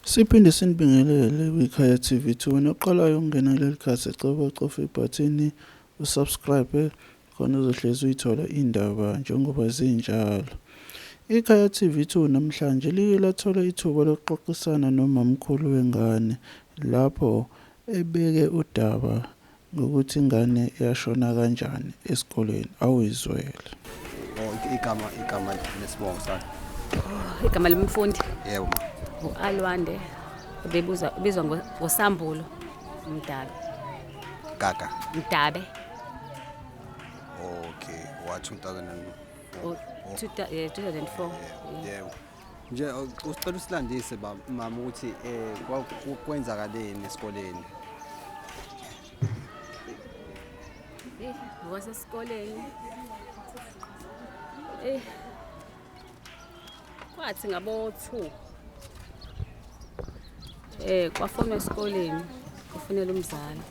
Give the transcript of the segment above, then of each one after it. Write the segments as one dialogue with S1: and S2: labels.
S1: Siphinde sinibingelele kwiKhaya TV 2. Wena oqalayo ukungena kuleli khasi, cofa cofa ibhathini usubscribe khona uzohlezi uyithola indaba njengoba zinjalo. IKhaya TV 2 namhlanje like lathola ithuba lokuxoxisana nomamkhulu wengane lapho ebeke udaba ngokuthi ingane yashona kanjani esikoleni. Awuyizwele.
S2: Oh, igama lesibongo sakhe.
S3: Oh, igama lomfundi.
S2: Yebo ma.
S3: U-Alwande ubebuzwa ubizwa ngoSambulo Mdabe.
S2: Gaga.
S3: Mdabe.
S2: Okay, wa 2004.
S3: Oh, 2004.
S2: Yebo. Nje usicela usilandise mama ukuthi kwenzakaleni esikoleni.
S3: Ngokwasesikoleni. Kwathi ngabo 2 kwafonwa esikoleni kufunela umzali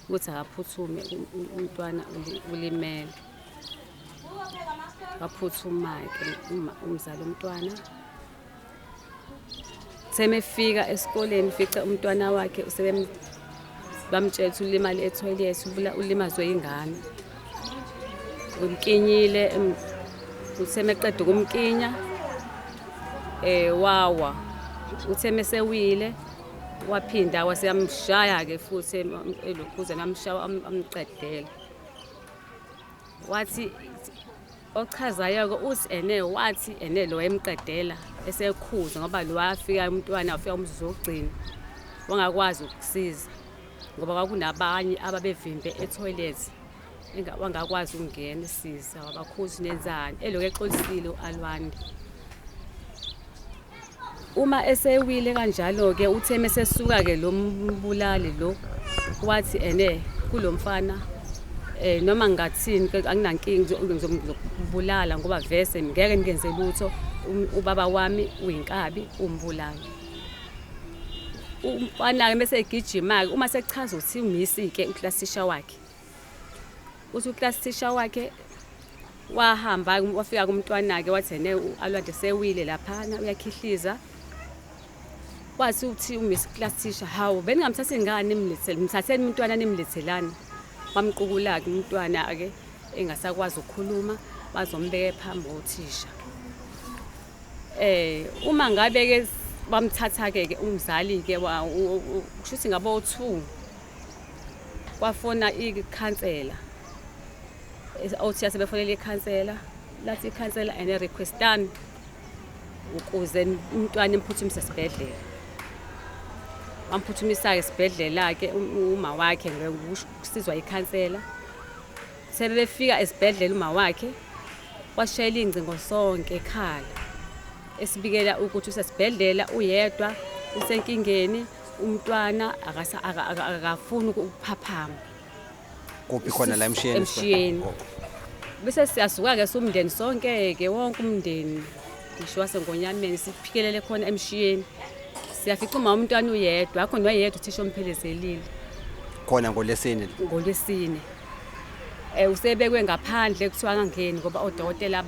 S3: ukuthi akaphuthume umntwana ulimele. Waphuthuma-ke umzali umntwana. Semefika esikoleni fica umntwana wakhe bamtshela ukuthi ulimale ethoyilethi, ulimazwe ingane. Umkinyile, usemeqeda ukumkinya wawa. Uthe mesewile waphinda waseyamshaya-ke futhi elokhuza namshaya amqedela. Wathi ochazayo-ke uthi ene wathi ene lo wayemqedela esekhuza ngoba lo wafika umntwana wafika umzuzu wokugcina wangakwazi ukusiza ngoba kwakunabanye ababevimbe ethoyilethi wangakwazi ukungena esiza wabakhuza nenzani elokhu exolisile u-Alwande. Uma esewile kanjalo-ke uthe mesesuka-ke lo mbulali lo wathi ene kulo mfana noma ngingathini anginankinga ngizokubulala ngoba vese ngeke ngingenze lutho, ubaba wami uyinkabi umbulali. Umfana-ke mese egijima-ke uma sekuchaza ukuthi umisi-ke uclass teacher wakhe. Uthi uclass teacher wakhe wahamba wafika kumntwana-ke wathi ene u-Alwande sewile laphana uyakhihliza. Wathi uthi umiss class teacher, hawu beningamthathi ngani nimlethele, mthatheni umntwana nimlethelani. Bamqukula-ke umntwana-ke engasakwazi ukukhuluma, bazombeka phambi kothisha. Uma ngabe-ke bamthatha-ke umzali-ke kusho ukuthi ngabo 2 kwafona ikhansela. Othisha sebefonela ikhansela, lathi ikhansela ene requestani ukuze umntwana imphuthumise esibhedlela. Wamphuthumisaka esibhedlela-ke uma wakhe ngokusizwa ikhansela. Sebefika esibhedlela uma wakhe washayela ingcingo sonke ekhala esibikela ukuthi usesibhedlela uyedwa, usenkingeni, umntwana akafuni ukuphaphama.
S2: Kuphi khona la emshiyeni?
S3: Emshiyeni. Bese siyasuka-ke sumndeni sonke-ke wonke umndeni ngisho waseNgonyameni siphikelele khona emshiyeni. Siyafica uma umntwana uyedwa, akho noyedwa uthisha omphelezelile.
S2: Khona ngolwesine?
S3: Ngolwesine. Usebekwe ngaphandle kuthiwa angangeni ngoba odokotela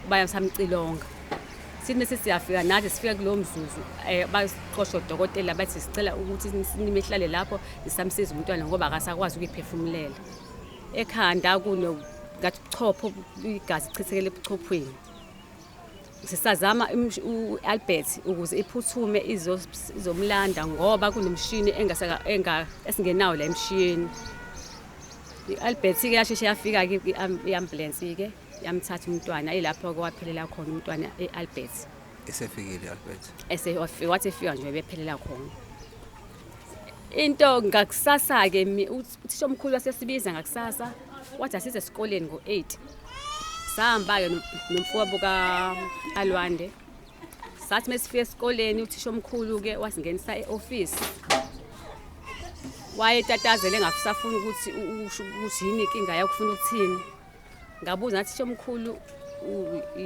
S3: bayasamcilonga. Sithi mese siyafika nathi sifika kulowo mzuzu basixosha odokotela bathi sicela ukuthi nimihlale lapho nisamsiza umntwana ngoba akasakwazi ukuyiphefumulela. Ekhanda kuno ngathi ubuchopho igazi lichithekele ebuchophweni. Sisazama u-Albert ukuze iphuthume izomlanda ngoba kunemishini esingenawo la emshiyeni. I-Albert-ke yasheshe yafika-ke i-ambulance-ke yamthatha umntwana ilapho-ke waphelela khona umntwana e-Albert.
S2: Esefikile i-Albert?
S3: Wathi efika nje bephelela khona. Into ngakusasa-ke uthisha omkhulu wasesibiza ngakusasa wathi asize esikoleni ngo-8. Sahamba-ke nomfowabo ka-Alwande. Sathi mesifika esikoleni uthisha omkhulu-ke wasingenisa e-ofisi. Wayetatazele engasafuni ukuthi usho ukuthi yini inkinga yakho ufuna ukuthini. Ngabuza ngathi thisha omkhulu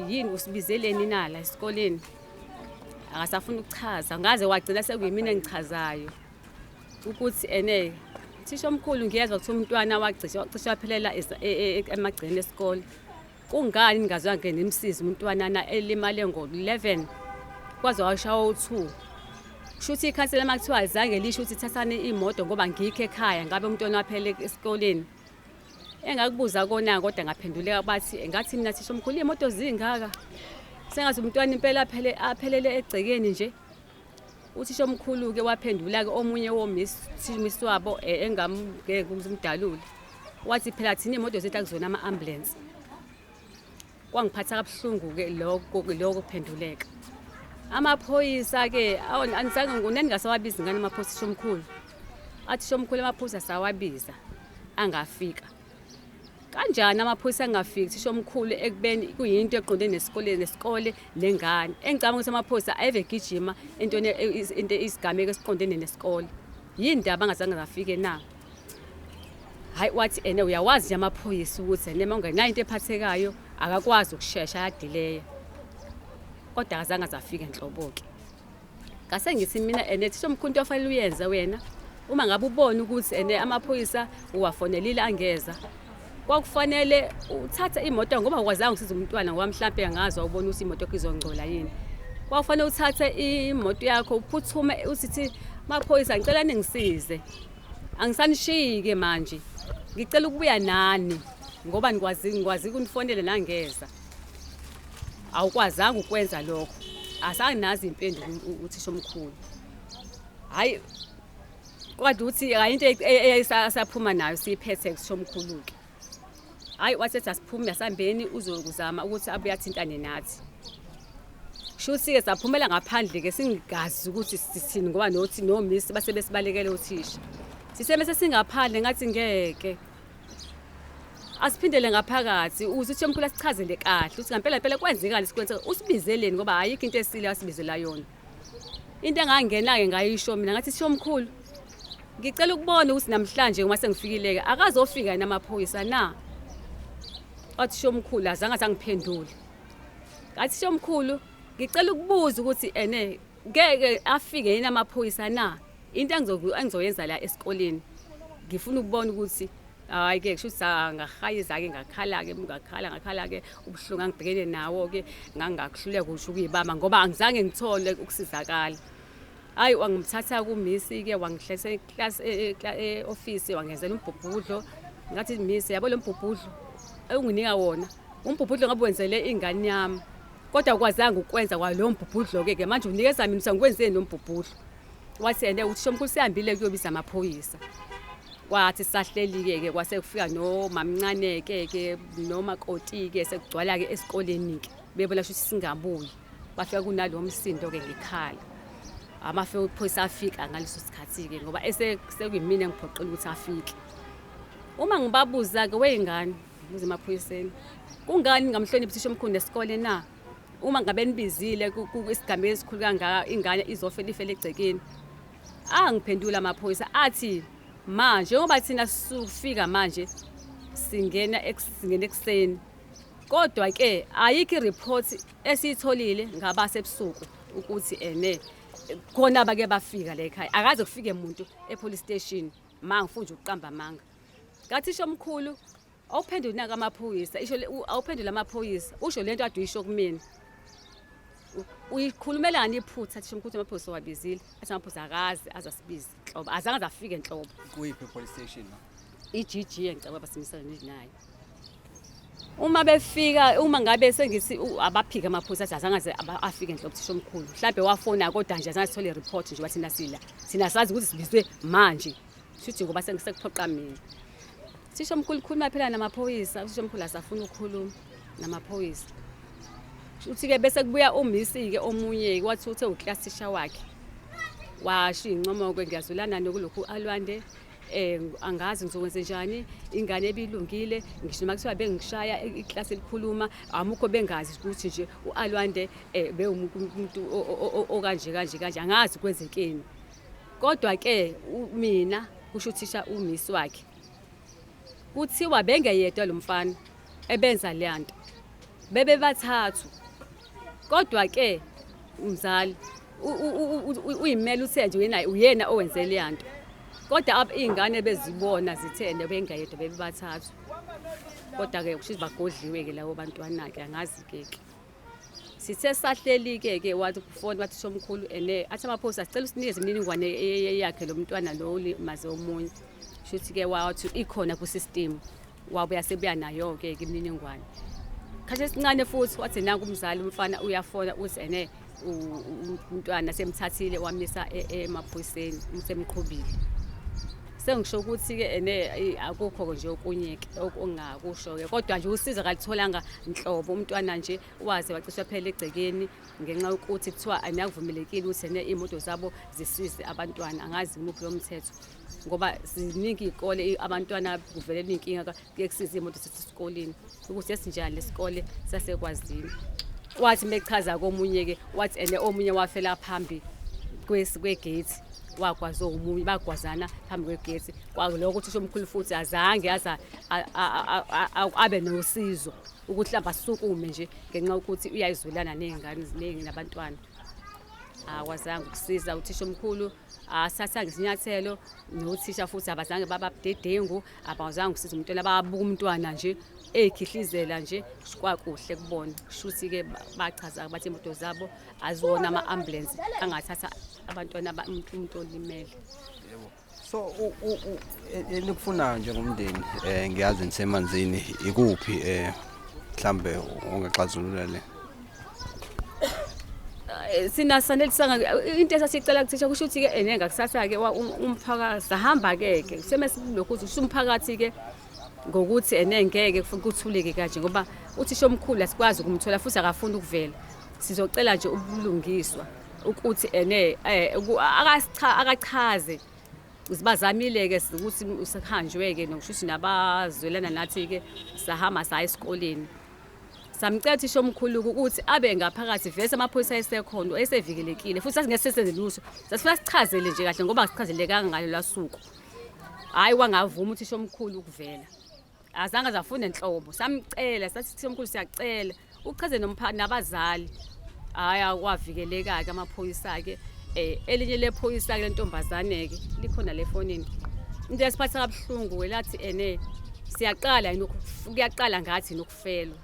S3: yini usibizeleni na la esikoleni? Akasafuni ukuchaza, ngaze wagcina sekuyimina engichazayo ukuthi ene thisha omkhulu ngiyezwa ukuthi umntwana wacishe waphelela emagcekeni esikole. Kungani ningazange nimsize umntwana na elimale ngo-11 kwaze washawa u-2? Shuthi ikhansela uma kuthiwa azange lisho ukuthi thathani imoto ngoba ngikho ekhaya ngabe umntwana waphele esikoleni. Engakubuza kona kodwa ngaphenduleka bathi ngathi mina thisha omkhulu iy'moto zingaka. Sengathi umntwana impela aphele aphelele egcekeni nje. Uthisha omkhulu-ke waphendula-ke omunye womisi wabo engamngeke umdalule. Wathi phela thina iy'moto zethu akuzona ama-ambulensi. Kwangiphatha kabuhlungu-ke lokho lokho kuphenduleka. Amaphoyisa-ke anizange ngingasawabizi ngani amaphoyisa thisha omkhulu. Athi thisha omkhulu amaphoyisa sawabiza angafika. Kanjani amaphoyisa angafiki thisha omkhulu ekubeni kuyinto eqonde nesikole nesikole nengane. Engicabanga ukuthi amaphoyisa ayeve egijima entweni into isigameko esiqondene nesikole. Yini ndaba angazange afike na? Hayi wathi ene uyawazi nje amaphoyisa ukuthi ene uma ungenayo into ephathekayo akakwazi ukushesha ayadileya. Kodwa akazange aze afike nhlobo-ke. Ngase ngithi mina ene thisha omkhulu into ofanele uyenze wena uma ngabe ubona ukuthi ene amaphoyisa uwafonelile angeza kwakufanele uthathe imoto ngoba awukwazanga ukusiza umntwana ngoba mhlampe angazi wawubona ukuthi imoto yakho izongcola yini. Kwakufanele uthathe imoto yakho uphuthume usithi maphoyisa ngicela ningisize. Angisanishiyi-ke manje ngicela ukubuya nani ngoba nikwazi ngikwazi ukunifonela nangeza. Awukwazanga ukwenza lokho. Asanginazi impendulo uthisha omkhulu. Hayi kodwa uthi hayi into eyayisaphuma nayo siyiphethe kuthisha omkhulu-ke. Hayi wasethi asiphume asihambeni uzokuzama ukuthi abuye athintane nathi. Shuthi-ke saphumela ngaphandle-ke singazi ukuthi sithini ngoba nothi nomisi base besibalekele othisha. Sithe mese singaphandle ngathi ngeke. Asiphindele ngaphakathi uze uthisha omkhulu asichazele kahle ukuthi ngampela impela kwenzekani sikwenze usibizeleni ngoba ayikho into esile asibizela yona. Into engangena-ke ngayisho mina ngathi thisha omkhulu ngicela ukubona ukuthi namhlanje uma sengifikile-ke akazofika yini amaphoyisa na? Wathi thisha omkhulu azange asangiphendule. Ngathi thisha omkhulu ngicela ukubuza ukuthi ene ngeke afike yini amaphoyisa na? Into engizoyenza la esikoleni ngifuna ukubona ukuthi hayi ke kusho ukuthi ngahayiza-ke ngakhala-ke ngakhala ngakhala-ke ubuhlungu angibhekene nawo-ke ngangakuhluleka kusho ukuyibamba ngoba angizange ngithole ukusizakala. Hayi wangithatha kumisi-ke wangihlalisa eclass e-ofisi wangenzela umbhubhudlo. Ngathi misi yabo lo mbhubhudlo enginika wona umbhubhudlo ngabe wenzele ingane yami kodwa awukwazanga ukwenza kwalowo mbhubhudlo-ke ke manje unikeza mina ukuthi angikwenzeni lo mbhubhudlo. Wathi ene uthisha omkhulu sihambile kuyobiza amaphoyisa. Kwathi sahleli-ke ke kwase kufika nomamncane-ke ke nomakoti-ke sekugcwala-ke esikoleni-ke bebona shuthi singabuyi. Bafika kunalowo msindo-ke ngikhala. Amaphoyisa afika ngaleso sikhathi-ke ngoba sekuyimina engiphoqela ukuthi afike. Uma ngibabuza-ke wey'ngane ngibuza emaphoyiseni kungani ningamhloniphi uthisha omkhulu nesikole na? Uma ngabe nibizile isigameko esikhulu kangaka ingane izofela ifele egcekeni. Angiphendula amaphoyisa athi manje njengoba thina sifika manje singena singena ekuseni kodwa ke ayikho ireport esiyitholile ngabasebusuku ukuthi ene khona bake bafika la ekhaya akaze kufike umuntu epolice station ma ngifuna nje ukuqamba amanga. Kathisha omkhulu awuphenduli naka amaphoyisa isho awuphenduli amaphoyisa usho lento ade uyisho kumina. Uyikhulumelani iphutha thisha omkhulu amaphoyisa wabizile athi amaphoyisa akaze azasibize nhlobo azange azafike nhlobo.
S2: Kuyiphi police station ma?
S3: I-GG ngicabanga basimisana nayo. Uma befika uma ngabe sengithi abaphike amaphoyisa athi azange aze afike nhlobo thisha omkhulu mhlambe wafona kodwa nje azange sithole report nje bathina sila thina sazi ukuthi sibizwe manje shuthi ngoba sengisekuphoqa mina. Thisha omkhulu khuluma phela namaphoyisa uthisha omkhulu asafuna ukukhuluma namaphoyisa. Uthi-ke bese kubuya umisi-ke omunye-ke wathi uthe uclass teacher wakhe washo iy'ncomo-ke ngiyazwelana nokulokhu alwande angazi ngizokwenze njani ingane ebilungile ngisho noma kuthiwa bengishaya iklasi elikhuluma amukho bengazi ukuthi nje u-alwande bewumuntu okanje kanje kanje angazi kwenzekeni. Kodwa ke mina kusho uthisha umisi wakhe kuthiwa bengeyedwa lo mfana ebenza le nto bebebathathu kodwa ke umzali uyimele uthe nje uyena uyena owenze le nto kodwa iy'ngane bezibona zithene bengeyedwa bebebathathu kodwa ke kusho ukuthi bagodliwe ke labo bantwana ke angazi ke ke. Sithe sahleli-ke ke wathi kufona wathi shomkhulu ene athi amaphoyisa sicela usinikeze imininingwane yakhe lo mntwana lo ulimaze omunye. Shuthi-ke wathi ikhona kwi-system, wabuya sebuya nayo-ke ke imininingwane. Khathi esincane futhi wathi nanku umzali umfana uyafona uthi ene umntwana semthathile wamisa emaphoyiseni usemqhubile. Sengisho ukuthi-ke ene akukho nje okunye-ke okungakusho-ke kodwa nje usizo akalitholanga nhlobo umntwana nje waze wacisha phela egcekeni ngenxa yokuthi kuthiwa anakuvumelekile ukuthi ene iy'moto zabo zisize abantwana. Angazi imuphi lo mthetho ngoba ziningi iy'kole abantwana kuvelela iy'nkinga kuye kusize iy'moto sesesikoleni ukuthi esinjani lesikole sasekwazini. Wathi mechaza komunye-ke wathi ene omunye wafela phambi kwegate wagwaza omunye bagwazana phambi kwegate. Kwaloko uthisha omkhulu futhi azange aza abe nosizo ukuthi mhlawumbe asukume nje ngenxa yokuthi uyayizwelana ney'ngane nabantwana. Akwazanga ukusiza uthisha omkhulu, asathatha isinyathelo nothisha futhi abazange bababudedengu, abazange ukusiza umntwana, babuka umntwana nje ey'khihlizela nje kwakuhle kubona. Kushuthi-ke bachaza bathi iy'moto zabo aziwona ama-ambulensi angathatha abantwana umuntu olimele.
S2: Yebo. So enikufunayo njengomndeni ngiyazi nisemanzini ikuphi mhlambe ongaxazulula le?
S3: Sina sanelisanga into esasicela kuthisha kusho ukuthi ke ene ngakusasa ke umphakathi sahamba ke ke semesilokhu ukuthi umphakathi ke ngokuthi ene ngeke kuthuleke kanje ngoba uthisha omkhulu asikwazi ukumthola futhi akafuni ukuvela. Sizocela nje ubulungiswa ukuthi ene akachaze Sibazamile ke ukuthi sihanjwe ke nokusho ukuthi nabazwelana nathi ke sahamba saya esikoleni. Samcela uthisha omkhulu ukuthi abe ngaphakathi vese amaphoyisa esekhona esevikelekile futhi sasingeke sesenze lutho. Sasifuna sichazele nje kahle ngoba asichazelekanga ngalo lasuku. Hhayi wangavuma uthisha omkhulu ukuvela. Azange azafune nhlobo. Samcela sathi thisha omkhulu siyacela uchaze nabazali. Hhayi akwavikeleka-ke amaphoyisa-ke. Elinye lephoyisa-ke lentombazane-ke likhona le fonini. Into yasiphatha kabuhlungu-ke lathi ene siyaqala yini kuyaqala ngathi nokufelwa.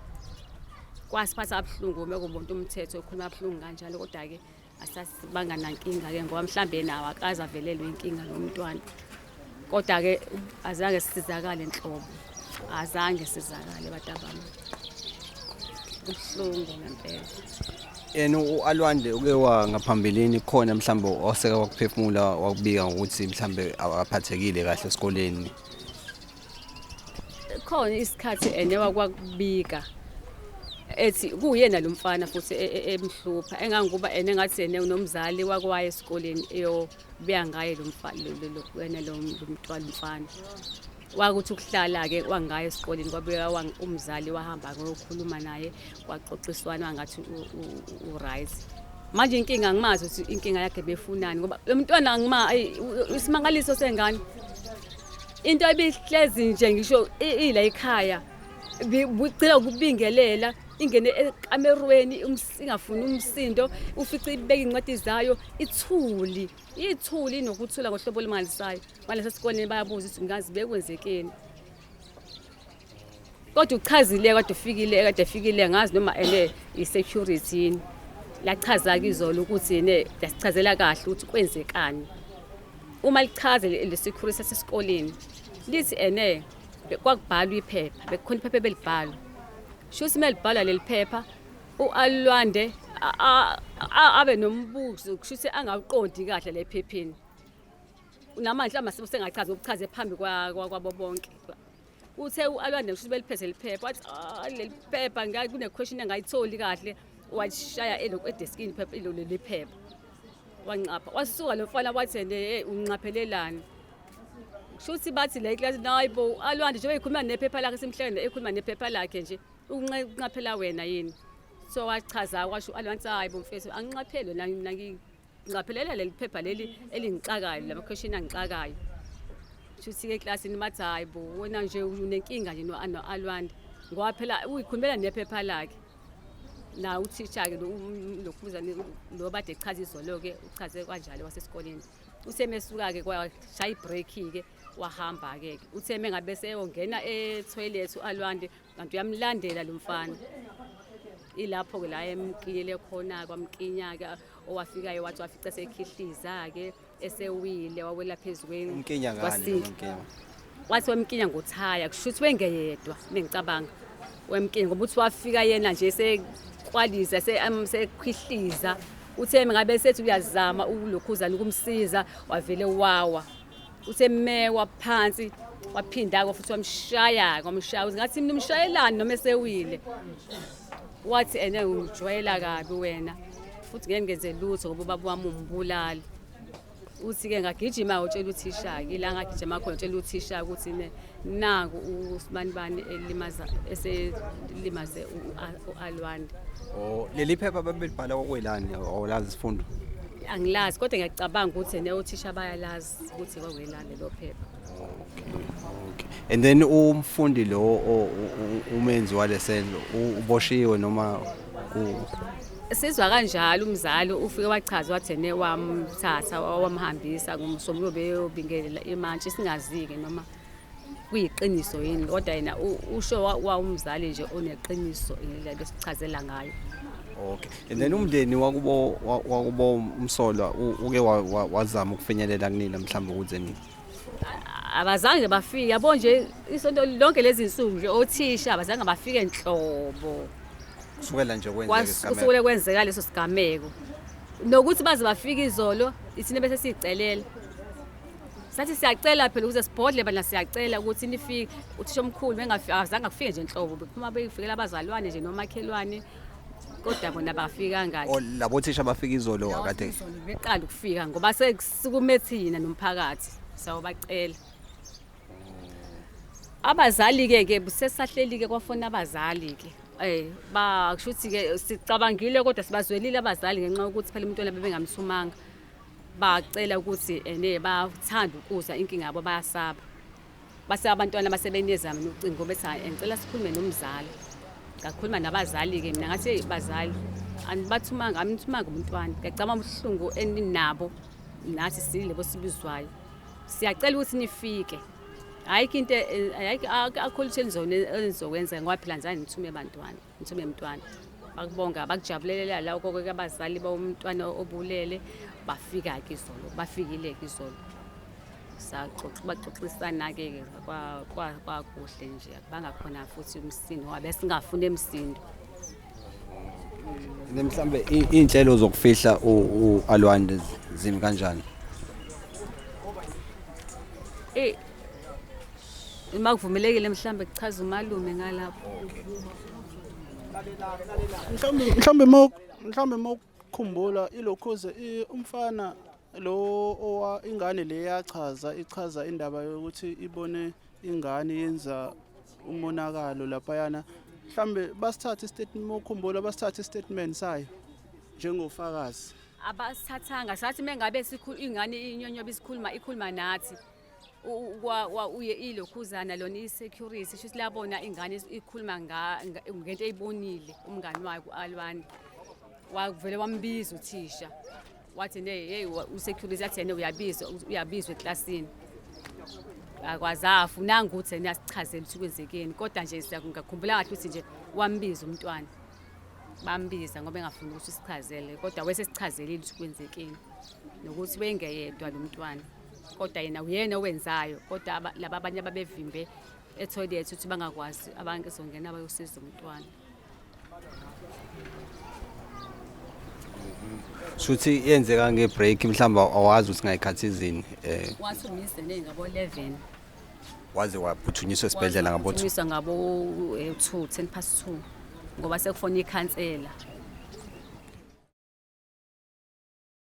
S3: Kwasiphatha kabuhlungu uma kubonta umthetho ekhuluma kabuhlungu kanjalo kodwa-ke asasibanga nankinga-ke ngoba mhlambe nawo akaze avelelwe inkinga lo mntwana. Kodwa-ke azange sisizakale nhlobo, azange sizakale bantabami. Kubuhlungu ngempela.
S2: Yena u-Alwande uke wangaphambilini khona mhlawumbe oseke wakuphefumula wakubika ngokuthi mhlawumbe akaphathekile kahle esikoleni?
S3: Khona isikhathi ene wakwakubika ethi kuyena lo mfana futhi emhlupha engangokuba ene ngathi ene unomzali wakwaya esikoleni eyobuya ngaye lo mfana wena lo mntwana mfana wakuthi ukuhlala-ke wangaya esikoleni kwabuya umzali wahamba ngokukhuluma naye kwaxoxiswana ngathi u-right. Manje inkinga angimazi ukuthi inkinga yakhe befunani ngoba lo mntwana angima isimangaliso sengane into ebihlezi nje ngisho ila ekhaya bugcina ukubingelela ingene ekamerweni ingafuni umsindo ufice ibeka incwadi zayo ithuli ithuli nokuthula ngohlobo olumangalisayo. Manje sesikoleni bayabuza ukuthi ngazi bekwenzekeni. Kodwa uchazile kade ufikile kade efikile ngazi noma ene i-security yini. Lachaza-ke izolo ukuthi ene lasichazela kahle ukuthi kwenzekani. Uma lichaze le security sasesikoleni lithi ene kwakubhalwa iphepha bekukhona iphepha ebelibhalwa. Shuthi uma libhalwa leli phepha u-Alwande abe nombuzo kushuthi angawuqondi kahle le phepheni. Namanje mhlawumbe usengachaza ukuchaze phambi kwabo bonke. Uthe u-Alwande kushuthi beliphethe liphepha wathi leli phepha ngeke kune question engayitholi kahle washaya elokhu edeskini iphepha ilo leli phepha. Wanqapha wasuka lo mfana wathi ene hey unqaphelelani. Kushuthi bathi le class hayibo Alwande njengoba ekhuluma nephepha lakhe simhlekene ekhuluma nephepha lakhe nje unqaphela wena yini. So wachaza washo u-Alwande hayibo mfethu anginqaphele mina nginqaphelela leli phepha leli elingixakayo lama question angixakayo. Shuthi-ke eklasini bathi hayi bo wena nje unenkinga nje no-Alwande ngoba phela uyikhulumela nephepha lakhe. Na uthisha-ke lokhuza lo bade echaza izolo-ke uchaze kanjalo wasesikoleni. Uthe mesuka-ke kwashaya i-break-ke wahamba-ke. Uthe mengabe seyongena ethoyilethi u-Alwande kanti uyamlandela lo mfana. Ilapho-ke la emkinyele khona-ke, wamkinya-ke, owafikayo wathi wafica sekhihliza-ke, esewile, wawela phezu
S2: Umkinya ngani
S3: kwasinki.
S2: umkinya?
S3: Wathi wemkinya ngothaya, kusho ukuthi wengeyedwa, bengicabanga. Wemkinya ngoba uthi wafika yena nje sekwaliza, sekhihliza. Uthe ngabe sethi uyazama ukulokhuzana ukumsiza, wavele wawa. Uthe mewa phansi, waphinda-ke futhi wamshaya-ke, wamshaya. Uthi ngathi mina umshayelani noma esewile. Wathi ene ungijwayela kabi wena, futhi ngeke ngenze lutho ngoba ubaba wami umbulali. Uthi-ke ngagijima utshela uthisha-ke, ila ngagijima khona utshela uthisha ukuthi ne naku usibanibani elimaza, eselimaze u-Alwande.
S2: Oh, leli phepha babelibhala okwelani awulazi isifundo?
S3: Angilazi, kodwa ngiyacabanga ukuthi ne othisha bayalazi ukuthi kwakwelani lelo phepha.
S2: Okay. And then umfundi lo umenzi walesenzo uboshiwe noma ku
S3: Sizwa kanjalo umzali ufike wachaza wathi ene wamthatha wamhambisa ngomsombuluko beyobingelela imantshi, singazi-ke noma kuyiqiniso yini, kodwa yena usho wa umzali nje oneqiniso indlela besichazela ngayo.
S2: Okay. And then umndeni wakubo umsolwa uke wazama ukufinyelela kunina mhlawumbe ukuze ni
S3: Abazange bafike, yabo nje isonto lonke lezi nsuku nje othisha abazange bafike nhlobo.
S2: Kusukela nje kwenzeka isigameko.
S3: Kusukela kwenzeka leso sigameko. Nokuthi baze bafike izolo, ithina bese siyicelela. Sathi siyacela phela ukuze sibhodle bana, siyacela ukuthi nifike, uthisha omkhulu bengafika, azange afike nje nhlobo, bekuphuma befikela abazalwane nje nomakhelwane, kodwa bona bafika ngakhe.
S2: Oh, labo thisha bafika izolo akade
S3: beqala ukufika ngoba sekusukume thina nomphakathi sawabacela. Abazali ke ke sesahleli ke kwafona abazali ke. Ba kusho ukuthi ke sicabangile kodwa sibazwelile abazali ngenxa yokuthi phela umntwana bebengamthumanga. Bacela ukuthi ene bathanda ukuza inkinga yabo bayasaba. Base abantwana basebenezama nocingo bethi hayi ngicela sikhulume nomzali. Ngakhuluma nabazali ke mina ngathi hey bazali anibathumanga, anithumanga umntwana. Ngiyacabanga ubuhlungu eninabo nathi silebo sibizwayo. Siyacela ukuthi nifike. Ayikho into ayikho akho lutho enizokwenza ngoba phela nje nithume abantwana, nithume umntwana. Bakubonga bakujabulelela la konke abazali bomntwana obulele bafika ke izolo, bafikile ke izolo. Saxoxa baxoxisana ke kwakuhle nje, akubanga khona futhi umsindo ngoba besingafuni emsindo.
S2: Mhlambe inhlelo zokufihla uAlwande zimi kanjani?
S3: Uma kuvumelekile mhlambe kuchaza umalume ngalapho.
S1: Mhlambe mawukhumbula ilokhuze umfana lo owa ingane le yachaza, ichaza indaba yokuthi ibone ingane yenza umonakalo laphayana. Mhlambe basithathe istatement, mawukhumbula basithathe istatement sayo njengofakazi.
S3: Abasithathanga, sathi mengabe ingane inyonyoba isikhuluma, ikhuluma nathi. Uye ilokhuzana lona i-security, shuthi labona ingane ikhuluma ngento eyibonile umngani wakhe u-Alwande. Wavele wambiza uthisha. Wathi ne hey u-security athi yena uyabizwa eklasini. Akwazafunanga ukuthi yena asichazele ukuthi kwenzekeni, kodwa nje ngiyakhumbula kahle ukuthi nje wambiza umntwana. Bambiza ngoba engafuni ukuthi sichazele, kodwa wesesichazelile ukuthi kwenzekeni nokuthi wengeyedwa lo mntwana. Kodwa yena uyena owenzayo, kodwa laba abanye ababevimbe etoilet ukuthi bangakwazi abantu ezongena bayosiza umntwana.
S2: Shuthi yenzeka ngebreak mhlawumbe awazi ukuthi ngayikhathi izini,
S3: Wathi umise ne ngabo 11.
S2: Waze waphuthunyiswa esibhedlela ngabo 2.
S3: Waphuthunyiswa ngabo 2, 2:10 ngoba sekufona ikhansela.